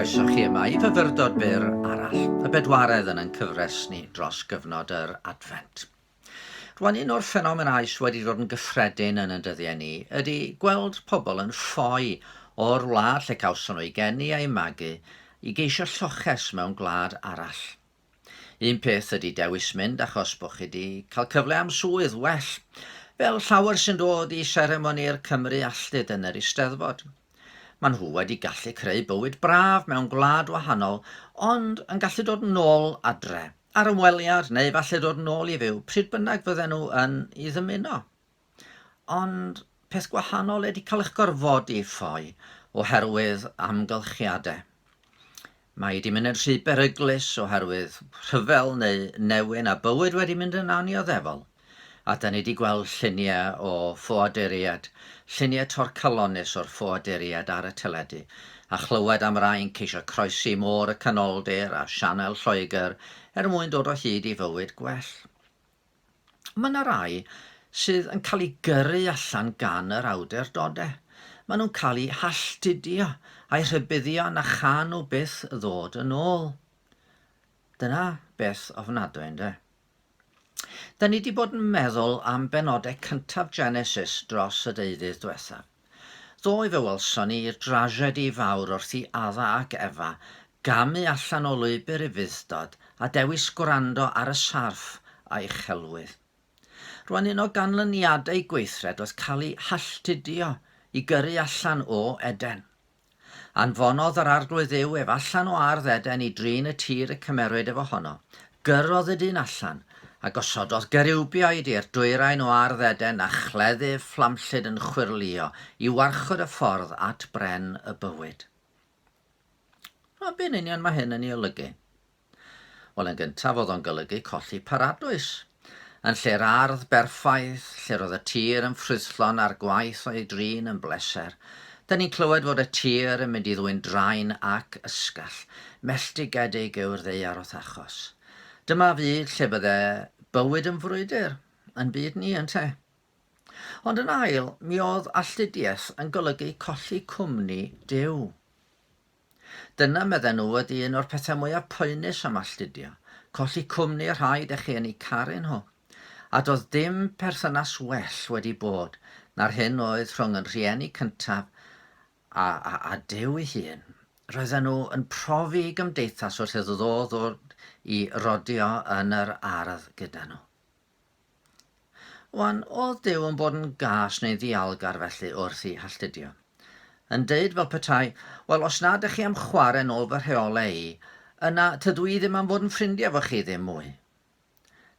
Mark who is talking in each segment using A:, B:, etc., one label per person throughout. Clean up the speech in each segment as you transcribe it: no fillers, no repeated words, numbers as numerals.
A: croeso chi yma i fyfyrdod byr arall, y bedwaredd yn ein cyfres ni dros gyfnod yr Adfent. Rwan, un o'r ffenomenau sydd wedi dod yn gyffredin yn ein dyddiau ni ydy gweld pobl yn ffoi o'r wlad lle cawson nhw eu geni a'u magu i geisio lloches mewn gwlad arall. Un peth ydy dewis mynd achos bod chi 'di cael cyfle am swydd well, fel llawer sy'n dod i seremoni'r Cymry Alltud yn yr Eisteddfod. Maen nhw wedi gallu creu bywyd braf mewn gwlad wahanol, ond yn gallu dod nôl adre, ar ymweliad neu falle dod nôl i fyw pryd bynnag fydden nhw yn ei ddymuno. Ond peth gwahanol ydy cael eich gorfodi i ffoi oherwydd amgylchiadau. Mae wedi mynd yn rhy beryglus oherwydd rhyfel neu newyn a bywyd wedi mynd yn annioddefol. A da ni wedi gweld lluniau o ffoaduriaid, lluniau torcalonnus o'r ffoaduriaid ar y teledu, a chlywed am rai yn ceisio croesi Môr y Canoldir a Sianel Lloegr er mwyn dod o hyd i fywyd gwell. Mae yna rai sydd yn cael eu gyrru allan gan yr awdurdodau. Maen nhw'n cael eu halltudio a'u rhybuddio na chan nhw byth ddod yn ôl. Dyna beth ofnadwy, ynde? Da ni wedi bod yn meddwl am benodau cyntaf Genesis dros y deuddydd diwethaf. Ddoe fe welson ni'r drasiedi fawr wrth i Adda ac Efa gamu allan o lwybr ufudd-dod a dewis gwrando ar y sarff a'i chelwydd. Rwan un o ganlyniadau gweithred oedd cael eu halltudio i gyrru allan o Eden. Anfonodd yr Arglwydd Dduw ef allan o ardd Eden i drin y tir y cymerwyd ef ohono. Gyrrodd y dyn allan, a gosododd geriwbiaid i'r dwyrain o ardd Eden a chleddyf fflamllyd yn chwyrlïo i warchod y ffordd at bren y bywyd. Wel, be yn union mae hyn yn ei olygu? Wel, yn gyntaf, oedd o'n golygu colli paradwys. Yn lle'r ardd berffaith, lle roedd y tir yn ffrwythlon a'r gwaith o'i drin yn bleser, dyn ni'n clywed fod y tir yn mynd i ddwyn draen ac ysgall. Melltigedig yw'r ddaear o'th achos. Dyma fyd lle bydde bywyd yn frwydr, yn byd ni, ynte? Ond yn ail, mi oedd alltudiaeth yn golygu colli cwmni Duw. Dyna, medden nhw, ydy un o'r pethau mwyaf poenus am alltudio, colli cwmni y rhai dych chi yn eu caru nhw. A doedd dim perthynas well wedi bod na'r hyn oedd rhwng yn rhieni cyntaf a, a, a Duw ei hun. Roedden nhw yn profi ei gymdeithas wrth iddo ddod i rodio yn yr ardd gyda nhw. Wan, oedd Duw yn bod yn gas neu'n ddialgar felly wrth i halltudio? Yn deud fel petai, wel os nad ych chi am chwarae nôl fy rheolau i, yna tydw i ddim am fod yn ffrindiau efo chi ddim mwy.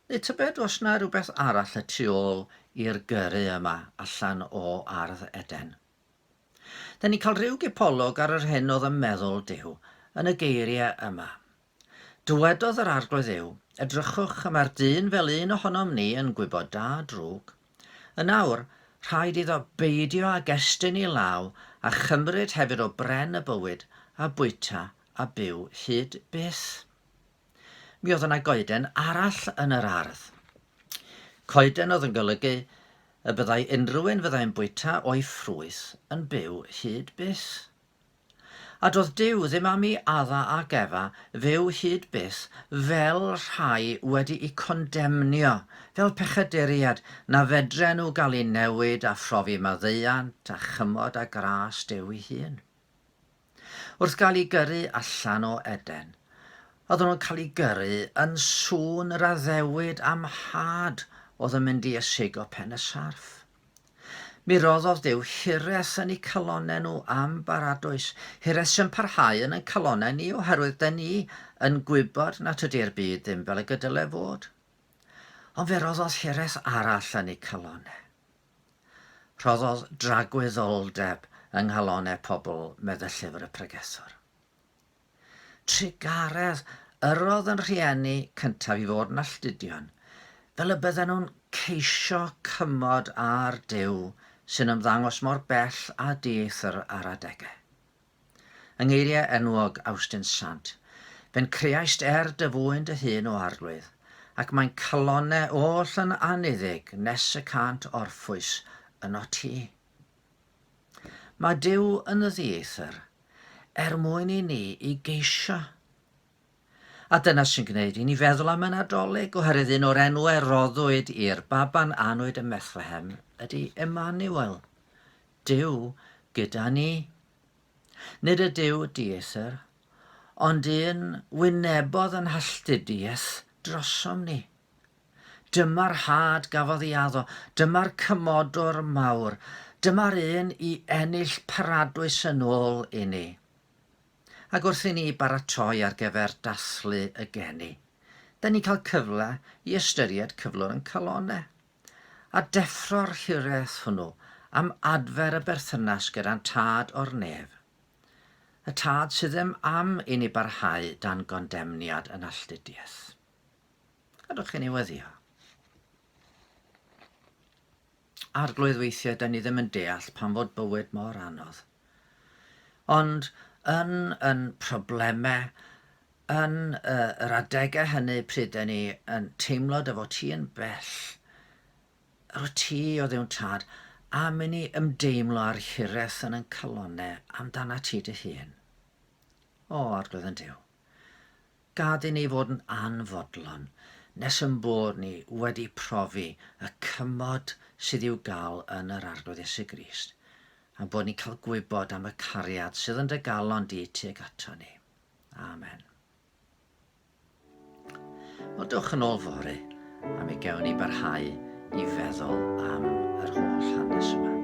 A: Neu tybed oes 'na rywbeth arall y tu ôl i'r gyrru yma allan o Ardd Eden? Da ni'n cael rhyw gipolwg ar yr hyn oedd ym meddwl Duw yn y geiriau yma. Dywedodd yr Arglwydd Dduw, Edrychwch, y mae'r dyn fel un ohonom ni yn gwybod da a drwg. Yn awr, rhaid iddo beidio ag estyn ei law a chymryd hefyd o bren y bywyd a bwyta a byw hyd byth. Mi oedd yna goeden arall yn yr ardd. Coeden oedd yn golygu y byddai unrhywun fyddai'n bwyta o'i ffrwyth yn byw hyd byth. A doedd Duw ddim am i Adda ac Efa fyw hyd byth fel rhai wedi'u condemnio, fel pechaduriaid na fedren nhw gael eu newid a phrofi maddeuant a chymod a gras Duw ei hun. Wrth gael eu gyrru allan o Eden, oedden nhw'n cael eu gyrru yn sŵn yr addewid am had oedd yn mynd i ysigo pen y sarff. Mi roddodd Duw hiraeth yn eu calonnau nhw am baradwys, hiraeth sy'n parhau yn ein calonnau ni oherwydd dyn ni yn gwybod nad ydy'r byd ddim fel y gydyle fod. Ond fe roddodd hiraeth arall yn eu calonnau. Rhoddodd dragwyddoldeb yng nghalonnau pobl, medd y llyfr y pregethwr. Trugaredd yrrodd yn rhieni cyntaf i fod yn alltudion, fel y bydden nhw'n ceisio cymod â'r Duw sy'n ymddangos mor bell a dieithr ar adegau. Yng ngeiriau enwog Awstin Sant, Fe'n creaist er dy fwyn dy hun, O Arglwydd, ac mae'n calonnau oll yn anniddig nes y cânt orffwys ynot ti. Mae Duw yn ddieithr. er mwyn i ni i geisio. A dyna sy'n gwneud i ni feddwl am y Nadolig, oherwydd un o'r enwau roddwyd i'r baban anwyd ym Methlehem ydy Emmanuel, Duw gyda ni. Nid y Duw dieithr, ond un wynebodd yn halltudiaeth drosom ni. Dyma'r had gafodd ei addo, dyma'r cymodwr mawr, dyma'r un i ennill paradwys yn ôl i ni. Ac wrth i ni baratoi ar gyfer dathlu y geni, da ni'n cael cyfle i ystyried cyflwr yn calonau, a deffro'r hiraeth hwnnw am adfer y berthynas gyda'n Tad o'r nef. Y Tad sydd ddim am i ni barhau dan gondemniad yn alltudiaeth. Gadwch i ni weddio. Arglwydd, weithiau da ni ddim yn deall pam fod bywyd mor anodd. Ond yn yn problemau, yn uh, yr adegau hynny pryd da ni yn teimlo dy fod ti yn bell, yr wyt ti o ddiwn tad, am i ni ymdeimlo â'r hiraeth yn yn calonau amdana ti dy hun. O, Arglwydd yn Duw. Gad i ni fod yn anfodlon nes ein bod ni wedi profi y cymod sydd i'w gael yn yr Arglwydd Iesu Grist, a'n bod ni'n cael gwybod am y cariad sydd yn dy galon di tuag ato ni. Amen. Wel, dewch yn ôl fory, a mi gewn ni barhau i feddwl am yr holl hanes yma.